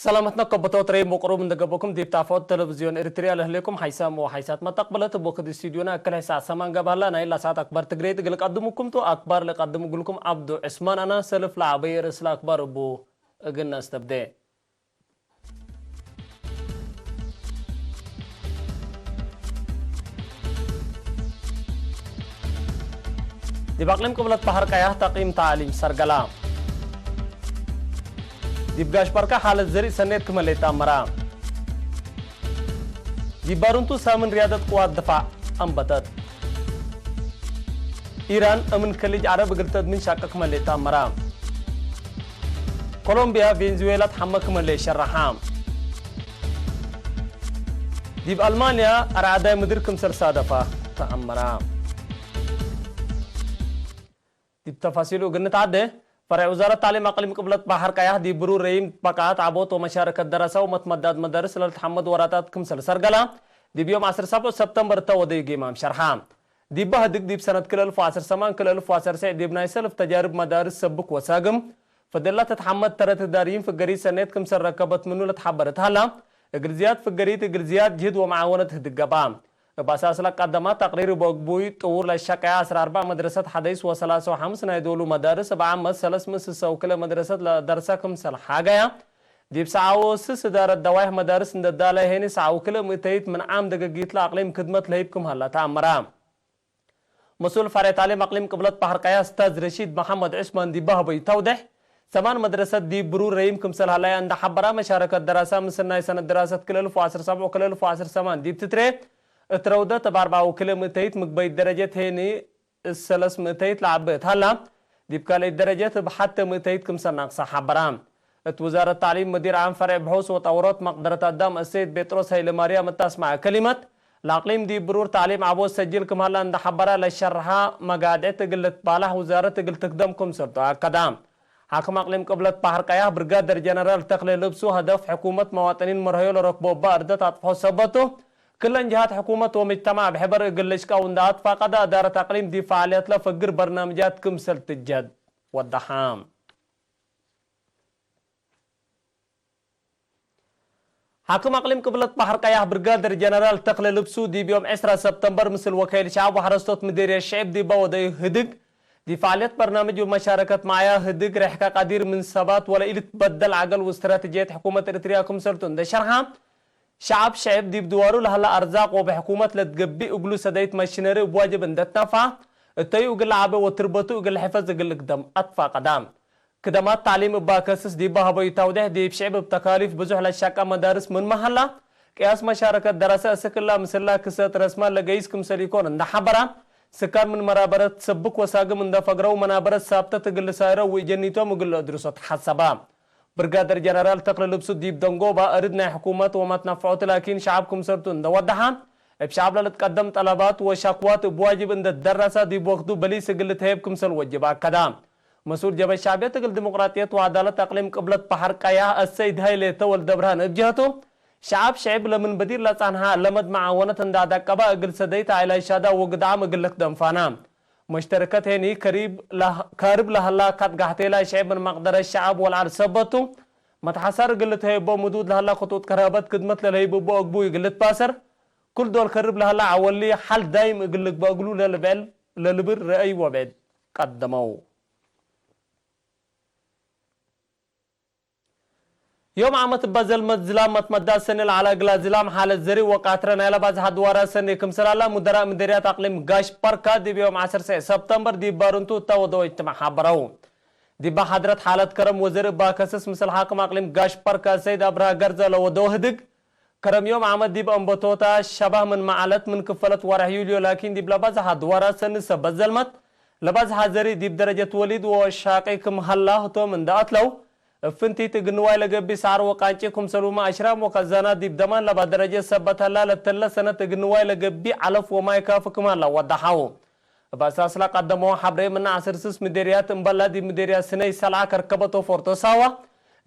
ሰላመትና ከቦታው ትረይ መቅሩብ እንደገበኩም ዲብ ታፎት ቴሌቪዝዮን ኤርትርያ ለህሌኩም ሓይሳም ወሓይሳት መጠቅበለት ቦክድ ስቱዲዮና እክል ሕሳ ሰማን ገባላ ናይ ላሳት ኣክባር ትግሬ ትግል ቀድሙኩም ቱ ኣክባር ለቀድሙ ግልኩም ዓብዱ ዕስማን ኣና ሰልፍ ለዓበየ ርእስ ለኣክባር እቡ እግና ስተብደ። ዲብ ኣቕሊም ቅብለት ባሕር ቀያህ ተቒም ተዓሊም ሰርገላ። ዲብ ጋሽ ባርካ ሓለት ዘሪእ ሰኔት ክመሌት ኣመራ። ዲብ ባሩንቱ ሳምን ሪያደት ቅዋት ድፋዕ ኣንበተት። ኢራን እምን ከሊጅ ዓረብ እግል ተድምን ሻቀ ክመሌት ኣመራ። ኮሎምቢያ ቬንዙዌላ ተሓመ ክመሌ ሸራሓ። ዲብ ኣልማንያ ኣርዓዳይ ምድር ክምሰል ሳደፋ ተኣመራ። ዲብ ተፋሲሉ እግል ንትዓደ፣ ፈርዕ ውዛረት ታዕሊም ኣቅሊም ቅብለት ባሕር ቀያሕ ዲብ ብሩር ረይም በቃት ዓቦት ወመሻረከት ደረሳ ወመትመዳት መዳርስ ለልትሓመድ ወራታት ክምሰል ሰርገላ፣ ዲብ ዮም ዓሰርተ ሰብዑ ሰብተምበር እተ ወደዩ ጌማም ሸርሓ። ዲብ ባህድግ ዲብ ሰነት ክልተ ኣልፍ ወዓሰርተ ሰማን ክልተ ኣልፍ ወዓሰርተ ዲብ ናይ ሰልፍ ተጃርብ መዳርስ ሰብክ ወሳግም፣ ፈደላ ተትሓመድ ተረት ህዳርይን ፍገሪት ሰኔት ክምሰል ረከበት ምኑ ለትሓበረት ሃላ፣ እግል ዝያድ ፍገሪት እግል ዝያድ ጅህድ ወመዓወነት ህድገባ። እብ ኣሳስ ለቀደማ ተቅሪር እብ ኦግቡይ ጥውር ለሸቀያ ዓሰርተ ኣርባዕ መድረሰት ሐደይስ ወሰላሳ ወሐምስ ናይ ዶሉ መዳርስ እብ ዓመት ሰለስ ምእት ስሳ ወክልኤ መድረሰት ለደርሰ ክምሰል ሓገያ፣ ዲብ ሰዓወ ስስ እዳረት ደዋይሕ መዳርስ እንደ ዳላይ ሄኒ ሰዓው ክልኤ ምእተይት ምን ዓም ደገጊት ለአቅሊም ክድመት ለህይብ ክም ሀላ ተአመራ። መስኡል ፈርዕ ታሊም አቅሊም ቅብለት ባሕር ቀያ እስታዝ ረሺድ መሐመድ ዑስማን ዲብ በህቦ ይተውደሕ፣ ሰማን መድረሰት ዲብ ብሩር ረይም ክምሰል ሀላያ እንደ ሐበራ መሻረከት ደራሳ ምስል ናይ ሰነት ደራሰት ክልኤ እልፍ ወዐስር ሰብዑ ክልኤ እልፍ ወዐስር ሰማን ዲብ ትትሬ እት ረውደት እብ ኣርብዓ ወክልኤ ምእተይት ምግበይት ደረጀት ሄኒ እሰለስ ምእተይት ለዓበ እት ሀላ፣ ዲብ ካልኣይት ደረጀት እብ ሐተ ምእተይት ክምሰል ናቅሳ ሐበራ። እት ውዛረት ታዕሊም መዲር ዓም ፈርዕ ብሑስ ወጠውሮት መቅደረት አዳም እሰይድ ቤጥሮስ ሀይለማርያም እት አስመዐ ከሊመት፣ ለአቅሊም ዲብ ብሩር ታዕሊም ዐቦት ሰጅል ክም ሀላ እንደ ሐበራ ለሸርሐ መጋድዕት እግል ልትባላሕ ውዛረት እግል ትክደም ክምሰልቱ አከዳ። ሓክም አቅሊም ቅብለት ባሕር ቀያሕ ብርጋደር ጀነራል ተክለ ልብሱ፣ ሀደፍ ሕኩመት መዋጥኒን መርሀዮ ለረክቦ እባ እርደት አጥፍሖ ሰበቱ፣ ክለን ጅሃት ሕኩመት ወምጅተማዕ ብሕበር እግል ልሽቃው እንዳ አትፋቀዳ፣ እዳረት አቅሊም ዲብ ፈዓልየትለ ፈግር በርናምጃት ክምሰል ትጀድ ወደሓ። ሓክም አቅሊም ቅብለት ባሕር ቀያሕ ብርጋደር ጀነራል ተክለ ልብሱ፣ ዲብ ዮም ዕስራ ሰብተምበር ምስል ወከይል ሸዓብ ወሐረስቶት ምዴርየት ሽዕብ ዲባ ወደዩ ህድግ፣ ዲብ ፈዓልየት በርናምጅ ወመሻረከት መዓያ ህድግ፣ ርሕቀ ቀዲር ምን ሰባት ወለ ኢልትበደል ዐገል ወስትራተጅየት ሕኩመት ኤርትርያ ክምሰልቱ እንደ ሸርሓ፣ ሸዓብ ሽዕብ ዲብ ድዋሩ ለሀላ አርዛቅ ወብሕኩመት ለትገብእ እግሉ ሰደይት ማሽነሪ እብ ዋጅብ እንደ ትነፍዓ፣ እተዩ እግል ለዓበ ወትርበቱ እግል ልሕፈዝ እግል ልክደም አትፋቀዳ። ክደማት ታዕሊም እባ ከስስ ዲብ በሀቦ ይታውደሕ፣ ዲብ ሽዕብ እብ ተካሊፍ ብዙሕ ለሻቀ መዳርስ ምን መሀላ፣ ቅያስ መሻረከት ደረሰ እስክላ ምስላ ክሰት ረስማ ለገይስ ክምሰል ኢኮን እንደ ሐበራ፣ ስካር ምን መናበረት ሰብክ ወሳግም እንደ ፈግረው መናበረት ሳብተት እግል ልሳይረው ወኢጀኒቶም እግል ለእድርሶ ተሐሰባ። ብርጋደር ጀነራል ተክለ ልብሱ ዲብ ደንጎባ እርድ ናይ ሕኩመት ወመትነፍዖት ላኪን ሸዓብ ክምሰልቱ እንደ ወደሓ፣ እብ ሸዓብ ለልትቀደም ጠለባት ወሻክዋት እብ ዋጅብ እንደ ደረሳ ዲብ ወክቱ በሊስ እግል ልትሀየብ ክምሰል ወጅብ አከዳ። መስኡል ጀብሀት ሸዕብየት እግል ዲሞቅራጥየት ወዐዳለት አቅሊም ቅብለት በሐር ቀያሕ አሰይድ ሀይሌ ተወልደብርሃን እብ ጀህቱ፣ ሸዓብ ሽዕብ ለምን በዲር ለጸንሐ ለመድ መዓወነት እንዳ ደቀባ እግል ሰደይት ዐይላይ ሻዳ ወግድዓም እግል ልክደም ፋና። መሽተረከት ሄኒ ከሪብ ለህ-፣ ከርብ ለሀላ ካት ጋሕቴ ላይ ሽዕብ ምን መቅደረት ሸዓብ ወልዓል ሰበቱ፣ መትሐሳር እግል ልትሀይቦ ምዱድ ለሀላ ክጡጥ ከርሀበት ክድመት ለልሀይብቦ እግቡ እግል ልትባሰር፣ ክል ዶል ከርብ ለሀላ ዐወሊ ሐል ዳይም እግል ልግበእ እግሉ ለልብዕል ለልብር ረአይ ወብዕድ ቀደመው። ዮም ዓመት እባ ዘልመት ዝላም መትመዳ ሰኒ ለዐለ እግላ ዝላም ሓለት ዘሪ ወቃትረ ናይ ለባዝሓ ድዋራ ሰኒ ክምሰል ሀላ ሙደራእ ምደርያት አቅሊም ጋሽ ባርካ ዲብ ዮም ዐሰርተ ሰብተምበር ዲብ ባርንቱ እታ ወደወ እጅትማዕ ሓበረው። ዲባ ሓድረት ሓለት ከረም ወዘሪ እባ ከስስ ምስል ሓክም አቅሊም ጋሽ ባርካ ሰይድ አብርሃ ገርዘ ለወደወ ህድግ፣ ከረም ዮም ዓመት ዲብ አንበቶታ ሸባህ ምን መዓለት ምን ክፈለት ወርሕ ዩልዮ ላኪን ዲብ ለባዝሓ ድዋራ ሰኒ ሰበት ዘልመት፣ ለባዝሓ ዘሪ ዲብ ደረጀት ወሊድ ወወሻቂ ክም ሀላ ህቶም እንዳ አትለው፣ እብ ፍንቲት እግል ንዋይ ለገብእ ሰዓር ወቃንጪ ክምሰልሁመ አሽራም ወከዛና ዲብ ደማን ለባ ደረጀት ሰበት ሀላ ለተለ ሰነት እግል ንዋይ ለገብእ ዐለፍ ወማይ ካፊ ክም ሀላ ወደሓው። እብ አሳስ ለቀደመው ሐብሬ ምን ዐስር ስስ ምዴርያት እምበላ ዲብ ምዴርያት ስነይ ሰልዓ ከርከበቶ ፎርቶ ሳዋ፣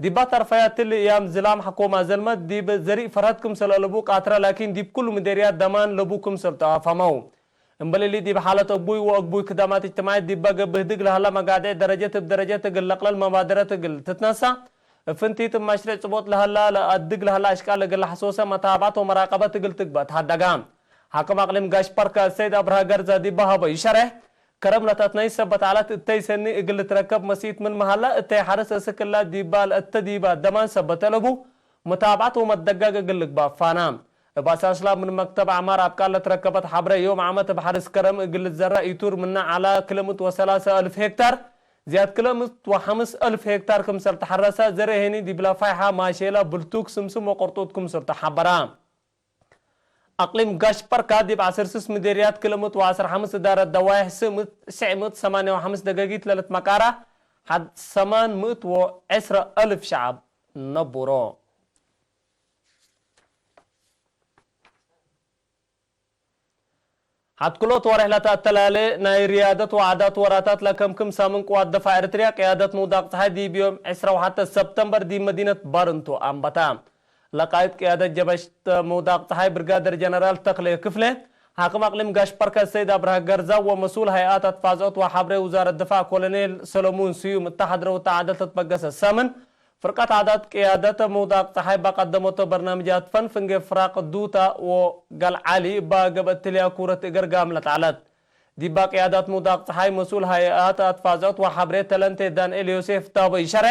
ዲባ ተርፈያት ትል እያም ዝላም ሐኮማ ዘልመት ዲብ ዘሪእ ፈርሀት ክምሰል አለቡ ቃትረ ላኪን ዲብ ኩሉ ምዴርያት ደማን ለቡ ክምሰል ተአፈመው። እምበል እሊ ዲብ ሓለት አግቡይ ወአግቡይ ክዳማት እጅትማዕየት ዲባ ገብእ ህድግ ለሀላ መጋድዕ ደረጀት እብ ደረጀት እግል ለቅለል መባደረት እግል ትትነሳ፣ እፍንቲት ማሽሪዕ ጽቦት ለሃላ ለአድግ ለሃላ አሽቃል እግል ሐሶሰ መታባቶ መራቀበት እግል ትግበእ ተሃደጋ። ሐቅም አቅሊም ጋሽ ፓርክ ሰይድ አብርሃ ገርዛ ዲባ ሀበ ይሸረሕ። ከረም ለታትናይ ሰበት ዓላት እተይ ሰኒ እግል ልትረከብ መሲት ምን መሃላ እተይ ሐርስ እስክላ ዲባ ለእተ ዲባ ደማን ሰበት ተለቡ። መታባቶ መደጋግ እግል ልግባ ፋና። እብ አሳስላ ምን መክተብ አዕማር አብቃል ለትረከበት ሐብረ ዮም ዓመት እብ ሐርስ ከረም እግል ልዘራ ኢቱር ምና ዓላ ክልምት ወሰላሳ አልፍ ሄክታር። ዝያድ ክልተ ምእት ወሓምስ ኣልፍ ሄክታር ክምሰል ተሓረሰ ዘርኢ ሄኒ ዲብላ ፋይሓ ማሼላ ብልቱክ ስምስም ወቅርጡት ክምሰል ተሓበራ። ኣቅሊም ጋሽ ፐርካ ዲብ ዓሰርተ ስስ ምዴርያት ክልተ ምእት ወዓሰርተ ሓሙሽተ ዳረት ደዋይሕ ስምት ትሽዕ ምእት ሰማንያ ወሓምስ ደገጊት ለለት መቃራ ሓድ ሰማን ምእት ወዕስረ ኣልፍ ሸዓብ ነቡሮ። ሓትኩሎት ወርሕ ለተኣተላለ ናይ ርያደት ወዓዳት ወራታት ለከምክም ሳምን ቅዋት ደፋዕ ኤርትርያ ቅያደት ምውዳቕ ጸሓይ ዲብ ዮም ዕስራ ወሓተ ሰብተምበር ዲብ መዲነት ባርንቱ ኣንበታ። ለቃይድ ቅያደት ጀበሽት ምውዳቕ ጸሓይ ብርጋደር ጀነራል ተኽለ ክፍለ፣ ሓክም ኣቅሊም ጋሽ ፐርከ ሰይድ ኣብርሃ ገርዛ ወመስኡል ሃይኣት ኣትፋዘኦት ወሓብሬ ውዛረት ድፋዕ ኮሎኔል ሰለሙን ስዩም እተሓድረው ተዓደልተት በገሰ ሳምን ፍርቀት ዓዳት ቅያደተ ምውዳቕ ጸሓይ ባቀደመቶ በርናምጃት ፈን ፍንጌ ፍራቅ ዱታ ወጋል ዓሊ እባ ገብአት ትልያ ኩረት እገር ጋምለት ዓለት። ዲባ ቅያዳት ምውዳቕ ጸሓይ መስኡል ሃይኣት ኣትፋዘኦት ወሓብሬ ተለንቴ ዳንኤል ዮሴፍ ታቦ ይሸረ።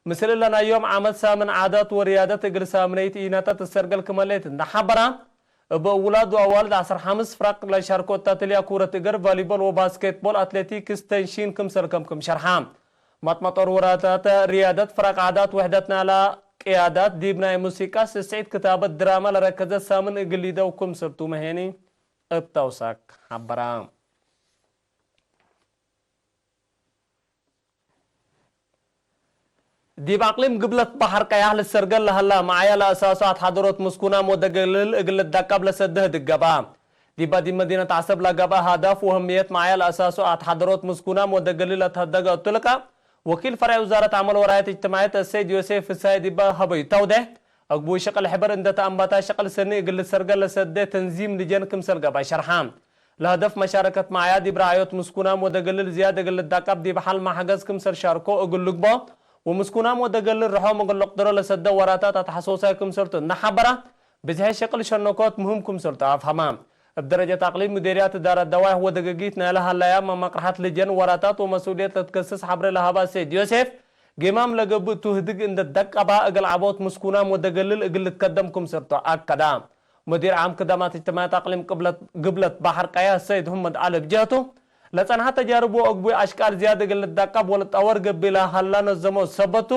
ምስል እለናዮም ዓመት ሳምን ዓዳት ወርያደት እግል ሳምነይት ኢናታት እሰርገል ክመሌት እንዳሓበራ እብ ውላድ ወኣዋልድ ዓሰርተ ሓምስ ፍራቅ ለሻርኮ እታ ትልያ ኩረት እግር፣ ቫሊቦል ወባስኬትቦል፣ ኣትሌቲክስ፣ ተንሺን ክምሰል ከምክም ሸርሓ። ማጥማጦር ወራታት ርያደት ፍራቅ ዓዳት ውሕደት ናላ ቅያዳት ዲብ ናይ ሙሲቃ፣ ስስዒት፣ ክታበት፣ ድራማ ለረከዘት ሳምን እግል ሊደው ክምሰልቱ መሄኒ እብ ተውሳክ ሓበራ። ዲብ ኣቅሊም ግብለት ባሕር ቀያሕ ልሰርገል ለሀላ መዓያ ለአሳሱ አትሓደሮት ምስኩናም ወደገልል እግል ልዳቀብ ለሰደህ ድገባ። ዲባ ዲብ መዲነት ዓሰብ ለገብአ ሃዳፍ ወህምየት መዓያ ለአሳሱ አትሓደሮት ምስኩናም ወደገልል ለተሀደገ እቱ ልቃ፣ ወኪል ፈርዕ ውዛረት ዓመል ወራየት እጅትማዕየት አሰይድ ዮሴፍ ፍሳይ ዲባ ሀበዩ ተውደህ፣ አግቡይ ሸቅል ሕበር እንደ ተአንባታ ሸቅል ሰኒ እግል ልሰርገል ለሰደ ተንዚም ልጀን ክምሰል ገባ ሸርሓ። ለሀደፍ መሻረከት መዓያ ዲብ ረዓዮት ምስኩናም ወደገልል ዝያድ እግል ልዳቀብ ዲብ ሐል ማሕገዝ ክምሰል ሻርኮ እግል ልግቦ፣ ወምስኩናም ወደገልል ርሖም እግል ልቅድሮ ለሰደ ወራታት አትሐሶሳይ ክምሰልቱ እናሓበራ፣ ብዝሐ ሸቅል ሸነኮት ምህም ክምሰልቱ አፍሀማ። እብ ደረጀት አቅሊም ምዴርያት እዳረት ደዋይሕ ወደገጊት ናይ ለሀላያ መማቅርሐት ልጀን ወራታት ወመስኡልየት ለትከስስ ሐብረ ለሀባ ሰይድ ዮሴፍ፣ ጌማም ለገብእ ቱ ህድግ እንደ ደቀባ እግል ዐቦት ምስኩናም ወደገልል እግል ልትከደም ክምሰልቱ አከዳ። ሙዲር ዓም ክዳማት እጅትማዕያት አቅሊም ቅብለት፣ ግብለት ባሕር ቀያህ ሰይድ ሁመድ ዓሊ ብጀህቱ፣ ለጸንሐ ተጃርብ ወእግቡይ አሽቃል ዝያድ እግል ልዳቀብ ወልጠወር ገቢላ ሀላ ነዘሞ ሰበቱ፣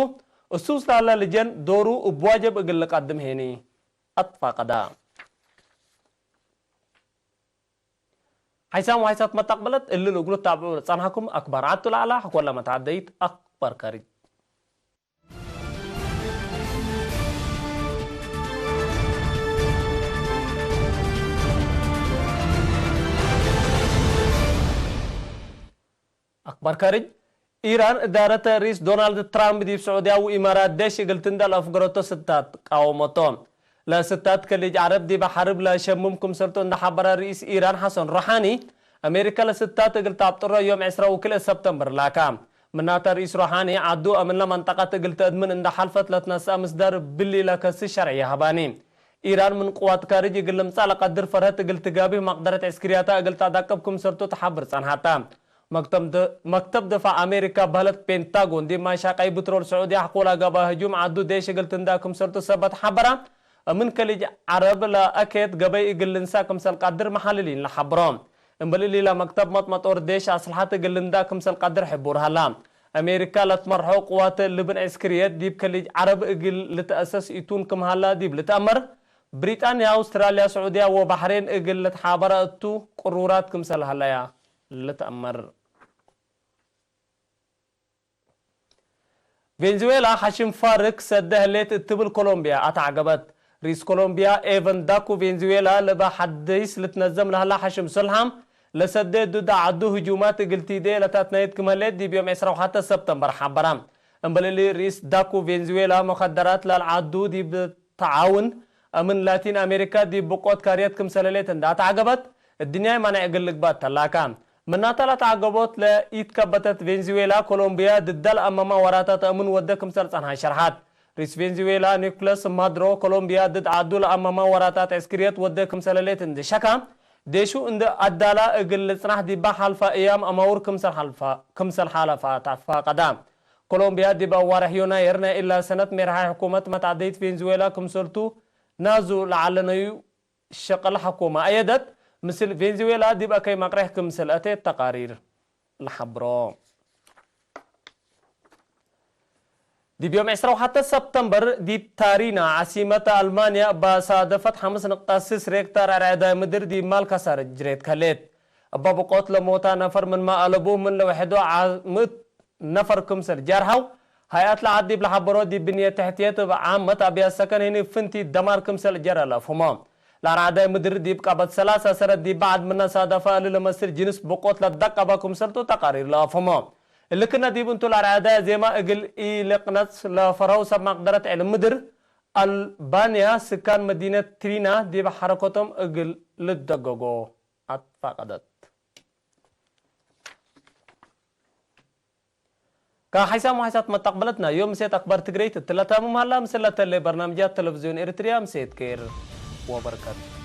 እሱስ ላላ ልጀን ዶሩ እብ ዋጀብ እግል ልቀድም ሄኒ አትፋቀዳ። ሓይሳም ወሓይሳት መጣቅበለት እልል እግሉ ታብዑ ጸንሐኩም አክባር ዓቱ ለዓላ ሕኮላ መተዓደይት አክባር ካሪጅ። አክባር ካርጅ፣ ኢራን እዳረት ርኢስ ዶናልድ ትራምፕ ዲብ ስዑድያ ወኢማራት ደሽ እግል ትንደል አፍገረቶ ስታት ቃወመቶ። ለስታት ከሊጅ ዓረብ ዲብ ሐርብ ለሸምም ክምሰልቶ እንዳሐበረ ርኢስ ኢራን ሐሰን ሩሓኒ፣ አሜሪካ ለስታት እግል ታብጥሮ ዮም ዕስራ ወክልኤ ሰብተምበር ላካ። ምናተ ርኢስ ሩሓኒ ዓዱ አምንለ መንጠቀት እግል ተእድምን እንዳሐልፈት ለትነስአ ምስዳር ብሊ ለከሲ ሸርዒ የሀባኒ። ኢራን ምን ቅዋት ካርጅ እግል ልምጻእ ለቀድር ፈርሀት እግል ትጋብህ መቅደረት ዕስክርያታ እግል ተዳቅብ ክምሰልቱ ተሓብር ጸንሓታ። መክተብ ደ-፣ መክተብ ደፋዕ አሜሪካ በህለት ፔንታጎን ዲብ ማይ ሻቀይ ብትሮል ስዑድያ ሕቆላ ገባ ህጁም ዓዱ ዴሽ እግል ትንዳ ክምሰልቱ ሰበት ሓበራ። እምን ከሊጅ ዓረብ ለአኬት ገበይ እግል ልንሳ ክምሰል ቃድር መሓልሊን ለሓብሮ። እምበል እሊ ለመክተብ መጥመጦር ዴሽ አስልሓት እግል ልንዳ ክምሰል ቃድር ሕቡር ሃላ። አሜሪካ ለትመርሖ ቅዋት ልብን ዕስክርየት ዲብ ከሊጅ ዓረብ እግል ልትአሰስ ኢቱን ክም ሃላ ዲብ ልትአመር። ብሪጣንያ፣ አውስትራልያ፣ ስዑድያ ወባሕሬን እግል ልትሓበረ እቱ ቅሩራት ክምሰል ሃለያ ልትአመር። ቬንዙዌላ ሓሽም ፋርክ ሰደ ህሌት እትብል ኮሎምቢያ አተዓገበት። ሪስ ኮሎምቢያ ኤቨን ዳኩ ቬንዙዌላ ለበ ሓደይስ ልትነዘም ለህላ ሓሽም ሰልሃም ለሰደ ዱዳ ዓዱ ህጁማት እግል ቲዴ ለታትናየት ክም ህሌት ዲብ ዮም ዕስራ ወሓተ ሰብተምበር ሓበራ። እምበልሊ ሪስ ዳኩ ቬንዙዌላ መኸደራት ላልዓዱ ዲብ ተዓውን እምን ላቲን አሜሪካ ዲብ ብቆት ካርየት ክምሰለሌት እንዳ ተዓገበት፣ እድንያይ ማንዕ እግል ልግባት ተላካ። ምናተ ለተዓገቦት ለኢትከበተት ቬንዙዌላ፣ ኮሎምቢያ ድዳል አማማ ወራታት እምን ወደ ክምሰል ጸንሓ ሸርሓት። ሪስ ቬንዙዌላ ኒኩለስ ማድሮ ኮሎምቢያ ድድ ዓዱ ለኣማማ ወራታት ዕስክርየት ወደ ክምሰለሌት እንድሸካ ዴሹ እንድ ኣዳላ እግል ልጽናሕ ዲባ ሓልፋ እያም ኣማውር ክምሰል ሓልፋ ክምሰል ሓለፋ ታፋ ቀዳም ኮሎምቢያ ዲባ ዋርሕ ዮናየር ናይ ኢላ ሰነት ሜርሓይ ሕኩመት መታዕደይት ቬንዙዌላ ክምሰልቱ ናዙ ለዓለነዩ ሸቐል ሓኮማ ኣየደት ምስል ቬንዙዌላ ዲብ ኣከይ ማቕሬሕ ክምስል ኣተ ተቓሪር ለሓብሮ። ዲብ ዮም ዕስራ ወሓተ ሰፕተምበር ዲብ ታሪና ዓሲመት ኣልማንያ እባ ሳደፈት ሓምስ ንቕጣ ስስ ሬክተር ኣርዕዳይ ምድር ዲብ ማልካሳር ጅሬት ከሌት እባ ብቆት ለሞታ ነፈር ምን ማኣለቡ ምን ለውሕዶ ዓምት ነፈር ክምሰል ጀርሃው ሃይኣት ለዓድ ዲብ ለሓበሮ ዲብ ብንየ ትሕትየት እብ ዓመት ኣብያ ሰከን ህኒ ፍንቲ ደማር ክምሰል ጀረ ለፍሞ። ለኣርዓዳይ ምድር ዲብ ቃበት ሰላሳ ሰረት ዲብ በዓድ ምና ሳዳፋ እሊ ለመስል ጅንስ ብቆት ለደቀባ ክምሰልቱ ተቃሪር ለፍሞ። እልክነ ዲብ እንቱ ለኣርዓዳይ ዜማ እግል ኢልቅነጽ ለፈረው ሰብ ማቅደረት ዕል ምድር ኣልባንያ ስካን መዲነት ትሪና ዲብ ሓረከቶም እግል ልደገጎ ኣትፋቀደት። ካብ ሓይሳም ሓይሳት መጣቕበለትና ዮም ምሴት ኣክባር ትግረይት እትለታ ምምሃላ ምስለተለ በርናምጃት ቴሌቪዝዮን ኤርትርያ ምሴት ከይር ወበርከት።